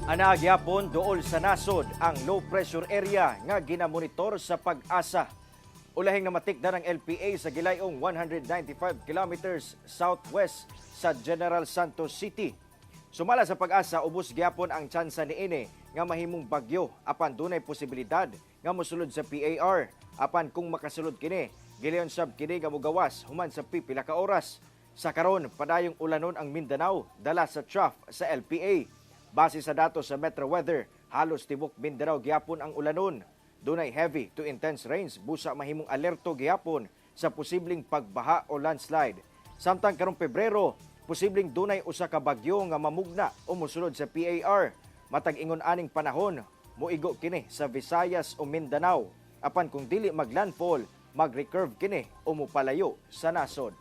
Anaa gyapon duol sa nasod ang low pressure area nga ginamonitor sa Pag-asa. Ulahing namatikdan ang LPA sa gilayong 195 kilometers southwest sa General Santos City. Sumala sa Pag-asa, ubos gyapon ang tsansa niini nga mahimong bagyo apan dunay posibilidad nga mosulod sa PAR. Apan kung makasulod kini, gilayon sab kini nga mogawas human sa pipila ka oras. Sa karon, padayong ulanon ang Mindanao dala sa trough sa LPA. Base sa datos sa Metro Weather, halos tibok Mindanao gihapon ang ulanon. Dunay heavy to intense rains busa mahimong alerto gihapon sa posibleng pagbaha o landslide. Samtang karong Pebrero, posibleng dunay usa ka bagyo nga mamugna o mosulod sa PAR. Matag ingon aning panahon, moigo kini sa Visayas o Mindanao. Apan kung dili maglandfall, mag-recurve kini o mopalayo sa nasod.